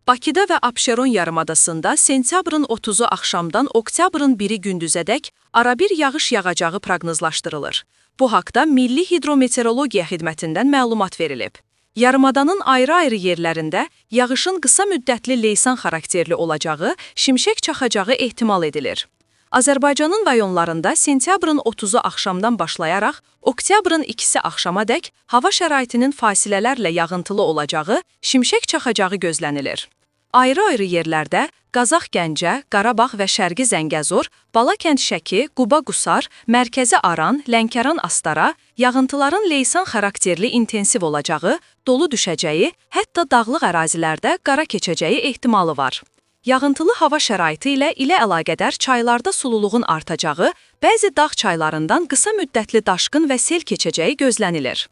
Bakıda və Abşeron yarımadasında sentyabrın 30-u axşamdan oktyabrın 1-i gündüzədək arabir yağış yağacağı proqnozlaşdırılır. Bu haqda Milli Hidrometeorologiya Xidmətindən məlumat verilib. Yarımadanın ayrı-ayrı yerlərində yağışın qısa müddətli leysan xarakterli olacağı, şimşək çaxacağı ehtimal edilir. Azərbaycanın rayonlarında sentyabrın 30-u axşamdan başlayaraq oktyabrın 2-si axşamadək hava şəraitinin fasilələrlə yağıntılı olacağı, şimşək çaxacağı gözlənilir. Ayrı-ayrı yerlərdə Qazax Gəncə, Qarabağ və Şərqi Zəngəzur, Balakənd Şəki, Quba Qusar, Mərkəzi Aran, Lənkəran Astara yağıntıların leysan xarakterli intensiv olacağı, dolu düşəcəyi, hətta dağlıq ərazilərdə qara keçəcəyi ehtimalı var. Yağıntılı hava şəraiti ilə əlaqədar çaylarda sululuğun artacağı, bəzi dağ çaylarından qısa müddətli daşqın və sel keçəcəyi gözlənilir.